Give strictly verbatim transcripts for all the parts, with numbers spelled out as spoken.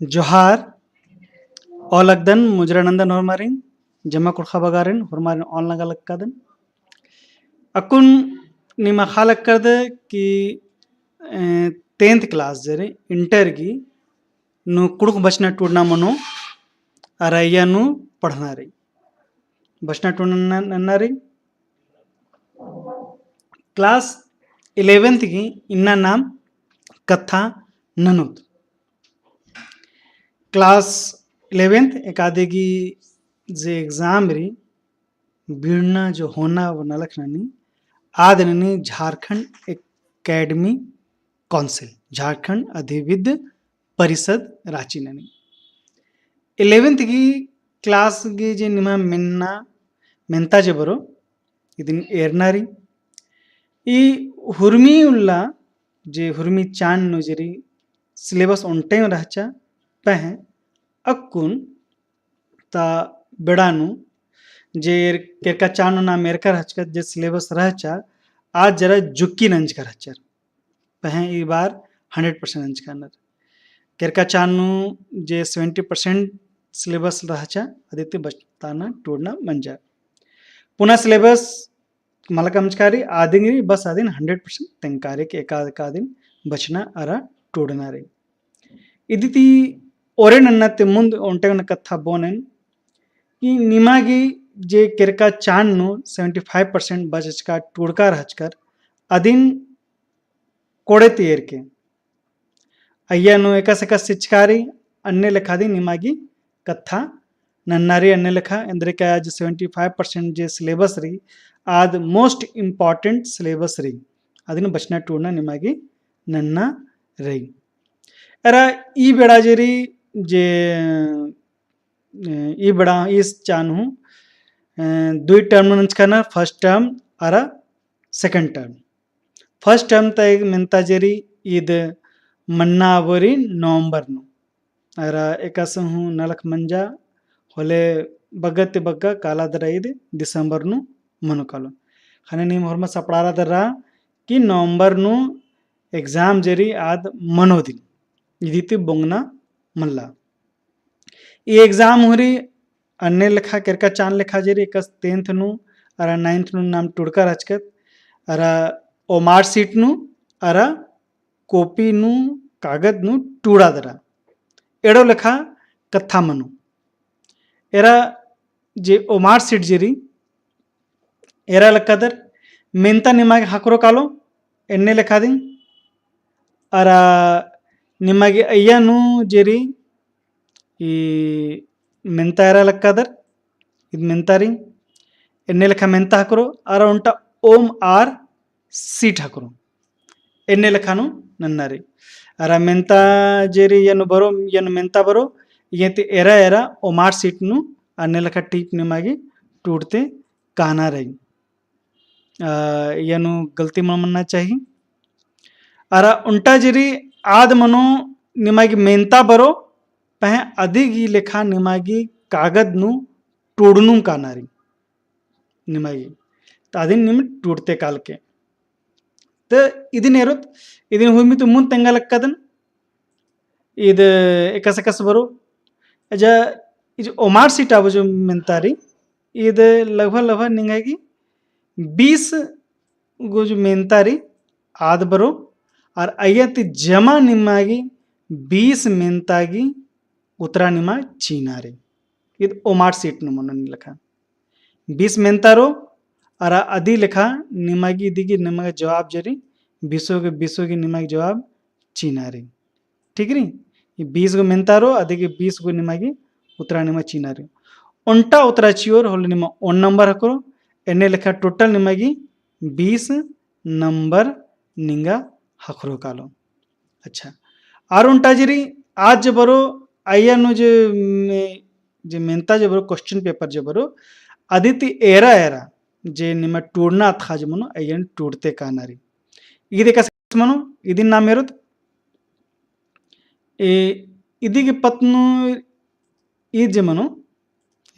जोहार। ओलगदन मुजरा नंदन होरमारिन, जम्मा कुँड़ुख़ बगारिन होरमारिन ओन लगा लक्कादन। अक्कुन निमा ख़ा लक्कदन कि, ए, tenth class जे रई, inter गही नू कुँड़ुख़ बचना टूड़ना मनो, अरा अइय्या नू पढ़ना रई। बचना टूड़ना नन्ना रई। Class eleventh गही इन्ना नाम कत्था ननोत। Class eleventh एकादे गही जे exam रई, बीड़ना जो होना वो नलख ननी, आद ननी झारखंड एकेडमी काउंसिल, झारखंड अधिविद्य परिषद रांची ननी। Eleventh गही class गही जे निमा मेन्ना, मेन्ता जे बरो, इदिन एरना रई। ई हुरमी उल्ला जे हुरमी चान नू जे रई syllabus ओन्टे रहचा, पहें अक्कुन ता बेड़ा नू जे केरका चान नू नाम एरका रहचकत जे syllabus रहचा, आद जरा जुक्की नंजका रहचर। पहें ई बार hundred percent नंजका नर। केरका चान नू जे seventy percent syllabus रहचा, अदिती बचना टूड़ना मंजा। पुना syllabus मलका मंजका रई, आदिन रई, बस आदिन hundred percent तेंगका रई कि एका, एका आदिन बचना अरा टूड़ना रई। इदिती ओरे नन्ना ती मुन्द ओन्टे गने कत्था बओन एन कि निमा गही जे केरका चान नू seventy five percent बचचका टूड़का रहचकर, अदिन कोड़े ती एरके अइय्या नू एकासे एकासे चिचका रई, अन्ने लेखा दिम निमा गही कत्था नन्ना रई। अन्ने लेखा एन्देरगे आज seventy five percent जे syllabus रई, आद most important syllabus रई, अदिन बचना टूड़ना निमा गही नन्ना रई। अरा ई बेड़ा जे रई जे, अ, ई बेड़ा ई चान हूँ, अ, दुई term नंजका नर, first term अरा second term। First term ता एक मेन्ता जे रई ईद मन्ना आबोरी नवंबर नू। अरा एकासे हूँ नलख मंजा होले बग्गे ती बग्गे काला दरा ईद दिसंबर नू मनो कालो। ख़ने नीम होरमा सपड़ारा दरा कि नवंबर नू exam जे रई आद मनो दिम। इदिती बोंगना मल्ला। ई exam हूँ रई अन्ने लेखा केरका चान लेखा जे रई एकासे tenth नू अरा ninth नू नाम टूड़का रहचकत अरा ओ mark sheet नू अरा copy नू कागद नू टूड़ा दरा। एड़ो लेखा कत्था मनो। एरा जे ओ mark sheet जे रई एरा लक्कादर मेन्ता निमा गे ख़क्खरो कालो एन्ने लेखा दिम। अरा निमा गे अइय्या नू जे रई ई मेन्ता एरा लक्कादर, इद मेन्ता रई, एन्ने लेखा मेन्ता ख़क्खरो, अरा ओन्टा ओम आर sheet ख़क्खरो। एन्ने लेखा नू नन्ना रई। अरा मेन्ता जे रई इय्या नू बरो, इय्या नू मेन्ता बरो, इय्या ती एरा एरा ओ mark sheet नू अन्ने लेखा टीप निमा गे टूड़ते काना रई। अ, इय्या नू गलती मल मन्ना चाही। अरा ओन्टा जे रई आद मनो निमा गे मेन्ता बरो, पहें अदी गही लेखा निमा गे कागद नू टूड़नुम काना रई। निमा गे। त अदिन नीम टूड़ते कालके। त इदिन एरोत, इदिन हुरमी ती मुन्द तेंगा लक्कादन। इद एकासे एकासे बरो। एजा, इज ओ mark sheet आबो जो मेन्ता रई, इद लगभग लगभग निंगा गे बीस गो जो मेन्ता रई आद बरो, अरा अइय्या ती जमा निमा गे बीस मेन्ता गे उत्तरा निमा चिअना रई। इद ओ mark sheet नू मनो एन्ने लेखा। बीस मेन्ता रओ, अरा अदी लेखा निमा गे इदी गे निमा गे जवाब जे रई, बीसो गे, बीसो गे निमा गे जवाब चिअना रई। ठीक रई? ई बीस गो मेन्ता रओ, अदी गे बीस गो निमा गे उत्तरा निमा चिअना रई। ओन्टा उत्तरा चिओर होले निमा ओन नंबर ख़क्खरो, एन्ने लेखा total निमा गे बीस नंबर निंगा ख़क्खरो कालो। अच्छा, आर ओन्टा जे रई, आद जे बरो, अइय्या नू जे मे-, जे मेन्ता जे बरो, question paper जे बरो, अदी ती एरा एरा जे निमा टूड़ना अतख़ा जे मनो, अइय्या नू टूड़ते काना रई। इद एकासे मनो, इदिन नाम एरोत। ए, इदी गे पत्त नू ईद जे मनो,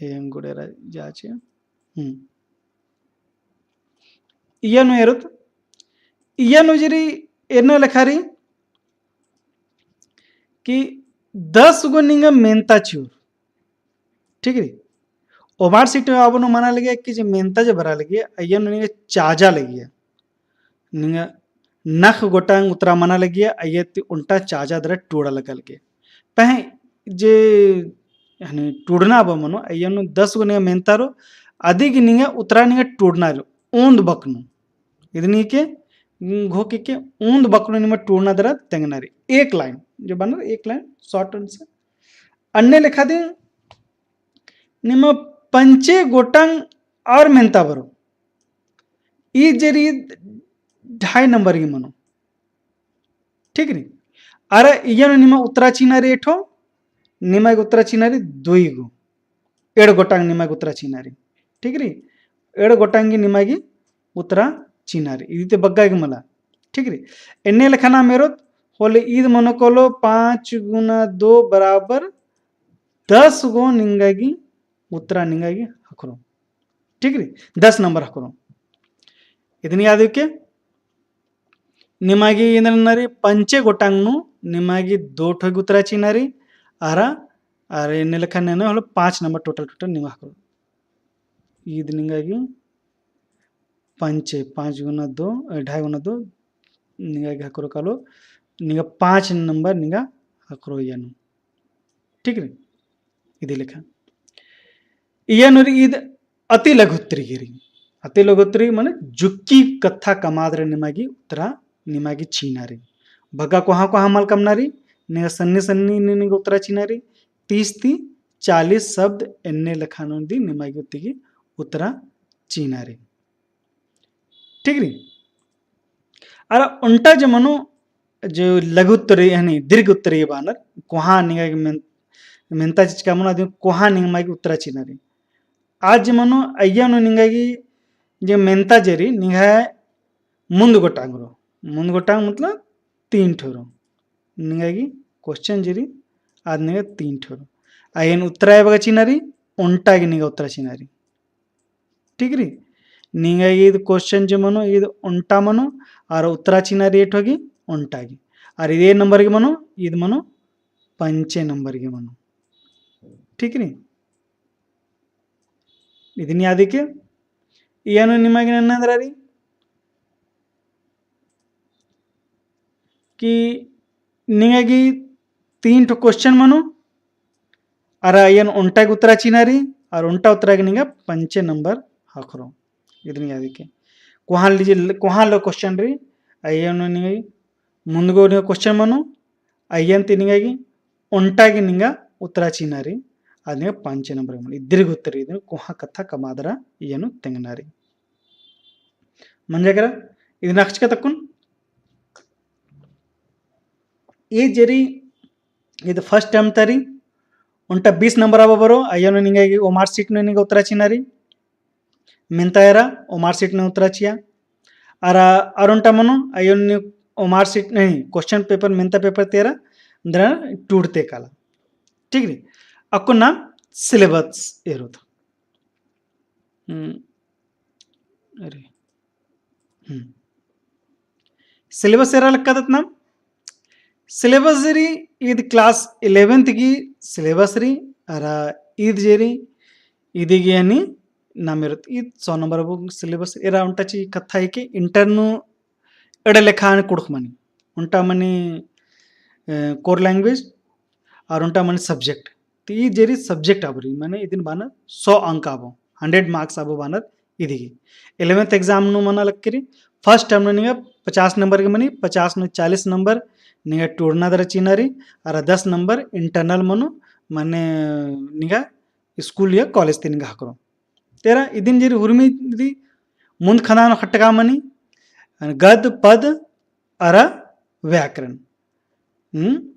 ए, एम गुड़ेरा जाचे। हम्म। इय्या नू एरोत, इय्या नू जे रई एन्ने लेखा रई कि दस गो निंगा मेन्ता चिओर। ठीक रई। ओमार सीट में आबो नू मना लगिया कि जे मेन्ता जे बरा लगिया, अइय्या नू निंगा चाजा लगिया। निंगा नख गोटांग उतरा मना लगिया, अइय्या ती ओन्टा चाजा दरा टूड़ा लगा लगिया। पहें जे, यानी टूड़ना आबो मनो, अइय्या नू दस गो निंगा मेन्ता रओ, अदिगे निंगा उतरा निंगा टूड़ना रओ, ओन्द बक नू। इदनी के, घोके के ओन्द बक नू निमा टूड़ना दरा तेंगना रई। एक line, जो बअनर एक line, short answer। अन्ने लेखा दे निमा पंचे गोटांग और मेन्ता बरो। ई जे रई ढाई नंबर गे मनो। ठीक रई। अरा इय्या नू निमा उतरा चिअना रई एठो, निमा गे उतरा चिअना रई दुई गो। एंड़ गोटांग निमा गे उतरा चिअना रई। ठीक रई। एंड़ गोटांग गे निमा गे उतरा चिअना रई। इदी ती बग्गे गे मला। ठीक रई। एन्ने लेखा नाम एरोत, होले ईद मनो कालो पाँच गुना दो बराबर दस गो निंगा गे उतरा निंगा गे ख़क्खरो। ठीक रई, दस नंबर ख़क्खरो। इदनी आदिगे निमा गे एन्देर नना रई पंचे गोटांग नू निमा गे दो ठो गे उतरा चिअना रई, अरा, अरा एन्ने लेखा नना होले पाँच नंबर total, total निमा ख़क्खरो। ईद निंगा गे पंचे, पाँच गुना दो, अ, ढाई गुना दो, निंगा गे ख़क्खरो कालो, निंगा पाँच नंबर निंगा ख़क्खरो इय्या नू। ठीक रई? इदी लेखा। इय्या नू रई ईद अति लघु उत्तरी गे रई। अति लघु उत्तरी मने जुक्की कत्था कमआ दरा निमा गे उतरा निमा गे चिअना रई। बग्गे कोहाँ कोहाँ मल कमना रई, निंगा सन्नी सन्नी निंगा उतरा चिअना रई। तीस ती चालीस शब्द एन्ने लेखा नू दी निमा गे उत्ती गे उतरा चिअना रई। ठीक रई? अरा ओन्टा जे मनो, जो लघु उत्तरी, यानी दीर्घ उत्तरी बअनर, कोहाँ निंगा गे मेन-, मेन्ता चिचका मनो, अदिगे कोहाँ निमा गे उतरा चिअना रई। आज जे मनो, अइय्या नू निंगा गे जे मेन्ता जे रई, निंग्है मुन्द गोटांग रओ। मुन्द गोटांग मतलब तीन ठो रओ। निंगा गे question जे रई, आद निंगा तीन ठो रओ। अइय्या नू उतरा एबगा चिअना रई, ओन्टा गे निंगा उतरा चिअना रई। ठीक रई? निंगा गे ईद question जे मनो, ईद ओन्टा मनो, अरा उतरा चिअना रई एठो गे ओन्टा गे। अरा ईद ए नंबर गे मनो, ईद मनो पंचे नंबर गे मनो। ठीक रई? इदनी आदिगे, इय्या नू निमा गे नन्ना एन्दरा रई कि निंगा गे तीन ठो question मनो, अरा अइय्या नू ओन्टा गे उतरा चिअना रई, अरा ओन्टा उतरा गे निंगा पंचे नंबर ख़क्खरो। इदनी आदिगे। कोहाँ ले जे, कोहाँ ले question रई, अइय्या नू निंगा गे मुन्द गो निंगा question मनो, अइय्या ती निंगा गे ओन्टा गे निंगा उतरा चिअना रई, आद निंगा पंचे नंबर गे मनो। ई दीर्घ उत्तरी, इदन कोहाँ कत्था कमआ दरा इय्या नू तेंगना रई। मंजा केरा, इदन अख़चका तक्कुन। ई जे रई, ईद first term ता रई, ओन्टा बीस नंबर आबा बरो, अइय्या नू निंगा गे ओमार सीट नू निंगा उतरा चिअना रई। मेन्ता एरा ओमार सीट नू उतरा चिआ। अरा अरा ओन्टा मनो, अइय्या नू ओमार सीट नहीं, question paper, मेन्ता paper ती एरा दरा टूड़ते काला। ठीक रई? अक्कुन नाम syllabus एरोत। हम्म, अरे, हम्म। Syllabus एरा लक्कादत नाम। Syllabus जे रई, ईद class eleventh गी syllabus रई, अरा ईद जे रई, इदी गी यानी नाम एरोत, ईद सौ नंबर आबो syllabus एरा। ओन्टा ची कत्था है कि inter नू एंड़ लेखा कुँड़ुख़ मनी। ओन्टा मनी, अ, core language, अरा ओन्टा मनी subject। तो ई जे रई subject आबो रई, माने इदिन बअनर सौ अंक आबो, hundred marks आबो बअनर इदी गी। Eleventh exam नू मना लक्की रई, first term नू निंगा पचास नंबर गे मनी, पचास नू चालीस नंबर निंगा टूड़ना दरा चिअना रई, अरा दस नंबर internal मनो, माने निंगा school या college ती निंगा ख़क्खरो। तेरा इदिन जे रई हुरमी इदी मुन्द खंदहा नू खटका मनी, गद, पद, अरा व्याकरण। हम्म?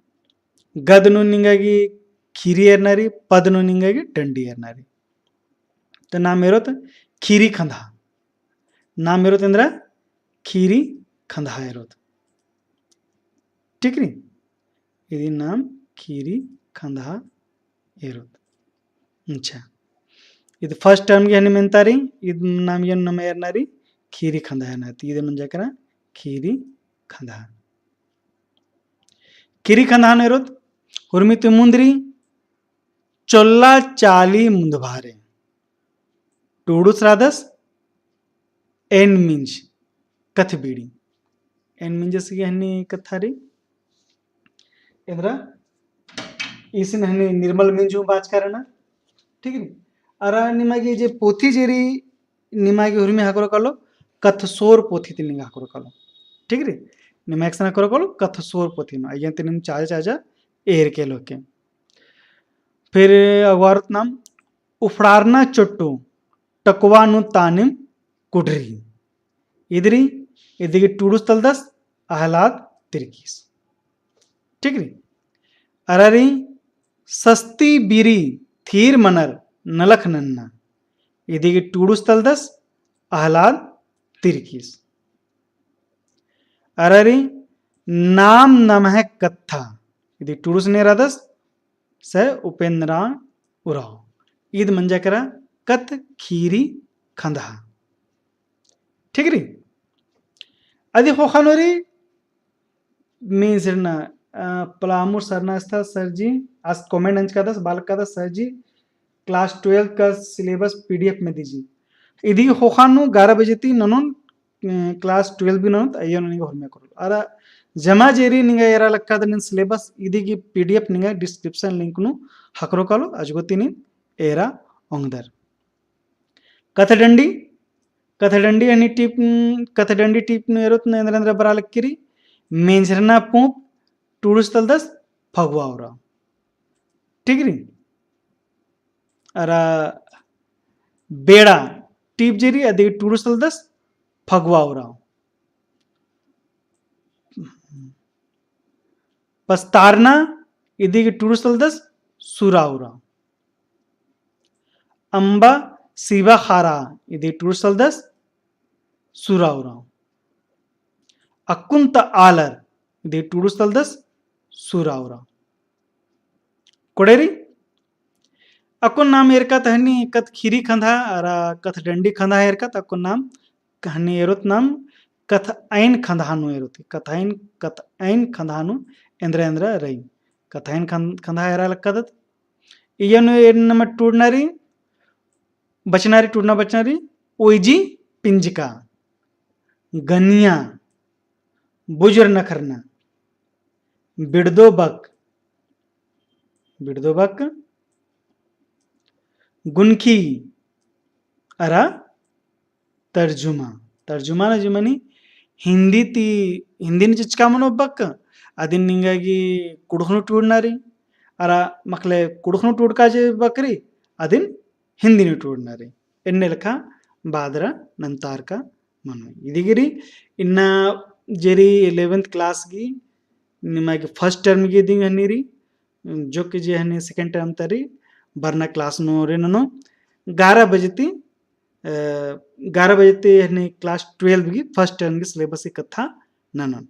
गद नू निंगा गी खीरी एरना रई, पद नू निंगा गी डंडी एरना रई। तो नाम एरोत खीरी खंदहा। नाम एरोत एन्दरा खीरी खंदहा एरोत। ठीक रई? इदी नाम खीरी खंदहा एरोत। अच्छा। ईद first term गे हनी मेन्ता रई, ईद नाम एन नाम एरना रई, खीरी खंदहा एरना रई। ईद मंजा केरा खीरी खंदहा। खीरी खंदहा नू एरोत, हुरमी ती मुन्दरी चोल्ला चाली मुन्दभारे। टूड़ुस रअदस एन मिंज कथबीड़ी। एन मिंजस गे हन्नी कत्था रई। एन्दरा ईसिन हन्नी निर्मल मिंज हूँ बाचका रअना। ठीक रई। अरा निमा गे जे पोथी जे रई निमा गे हुरमी हकरो कालो, कत्थसोर पोथी ती निंगा हकरो कालो। ठीक रई। निमा एकसन हकरो कालो, कत्थसोर पोथी नू। अइय्यन ती नीम चाजा चाजा एरके लोके। फिर अगवारत नाम उफड़ारना चोट्टू टकवा नू तानिम कुडरी। इदरी, इदिगी टूड़ुस तलदस अहलाद तिरकीस। ठीक रई। अरा रई सस्ती बीरी थीर मनर नलख नन्ना। इदिगी टूड़ुस तलदस अहलाद तिरकीस। अरा रई नाम नम्है कत्था। इदी टूड़ुस ने रअदस से उपेंद्रा उराँव। ईद मंजा केरा कत्थ खीरी खंदहा। ठीक रई। अदी ख़ोख़ा नू रई मेंजरना, अ, पलामूर सरना अस्था सर जी, आस comment अंजकादस, बालकादस सर जी, class twelve का syllabus P D F में दीजिए। इदी ख़ोख़ा नू ग्यारह बजे ती ननोन, अ, class twelve भी ननोत, अइय्या नू निंगा हुरमी हकरो। अरा जमा जे रई निंगा एरा लक्कादन syllabus, इदी गी P D F निंगा description link नू हकरो कालो, अजगो ती नीम एरा ओंगदर। कथडंडी, कथडंडी हनी टीप, कथडंडी टीप नू एरोत न एन्दरा एन्दरा बरआ लक्की रई, मेंजरना पूँप टूड़ुस तलदस फगुआ उराँव। ठीक रई। अरा बेड़ा टीप जे रई अदी टूड़ुस तलदस फगुआ उराँव। पस्तारना इदी गी टूड़ुस तलदस सुरा उराँव। अम्बा सीबा खारा इदी टूड़ुस तलदस सुरा उराँव। अक्कुन ता आलर इदी टूड़ुस तलदस सुरा उराँव। कोड़े रई अक्कुन नाम एरकत हनी कत्थ खीरी खंदहा अरा कत्थ डंडी खंदहा एरकत अक्कुन नाम हनी एरोत नाम कत्थ अइन खंदहा नू एरोत। कत्थ अइन, कत्थ अइन खंदहा नू एन्दरा एन्दरा रई। कत्थ अइन खंद-, खंदहा एरा लक्कादत। इय्या नू एन नम्है टूड़ना रई, बचना रई, टूड़ना बचना रई, ओइजी पिंजका, गनिया, बुजुर नखरना, बिड़दो बक, बिड़दो बक, गुनखी, अरा तर्जुमा। तर्जुमा ना जी मनी हिंदी ती, हिंदी नू चिचका मनो बक, अदिन निंगा गी कुँड़ुख़ नू टूड़ना रई, अरा मखले कुँड़ुख़ नू टूड़का जे बक रई, अदिन हिंदी नू टूड़ना रई। एन्ने लेखा बादरा नन्तारका मनो। इदिगिरी इन्ना जे रई eleventh class गी, निमा गी first term गी दिम हनी रई, जो कि जे हनी second term तरी बरना class नू रे ननो ग्यारह बजे ती, अ, ग्यारह बजे ती हनी class twelve गी first term गी syllabus गी कत्था ननोन।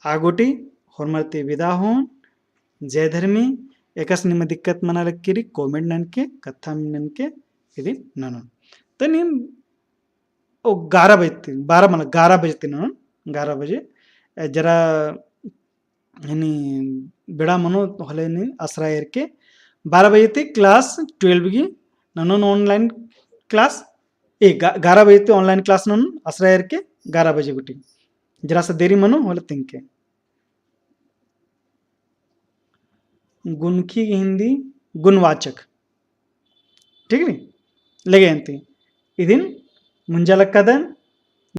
आगोटी होरमर ती विदा होन। जय धर्मी। एकसन निमा दिक्कत मना लक्की रई comment ननके, कत्था ननके इदी ननोन। तनी ओ ग्यारह बजे ती, बारह मतलब ग्यारह बजे ती ननोन, ग्यारह बजे। अ, जरा हनी बेड़ा मनो होले नी असरा एरके बारह बजे ती class twelve गी ननोन online class, ए, गा-, ग्यारह बजे ती online class ननोन असरा एरके ग्यारह बजे गुटी। जरा सा देरी मनो होले तिंके। गुनखी गी हिंदी गुणवाचक। ठीक नी? लगे अन्ती। इदिन मुंजा लक्कादन,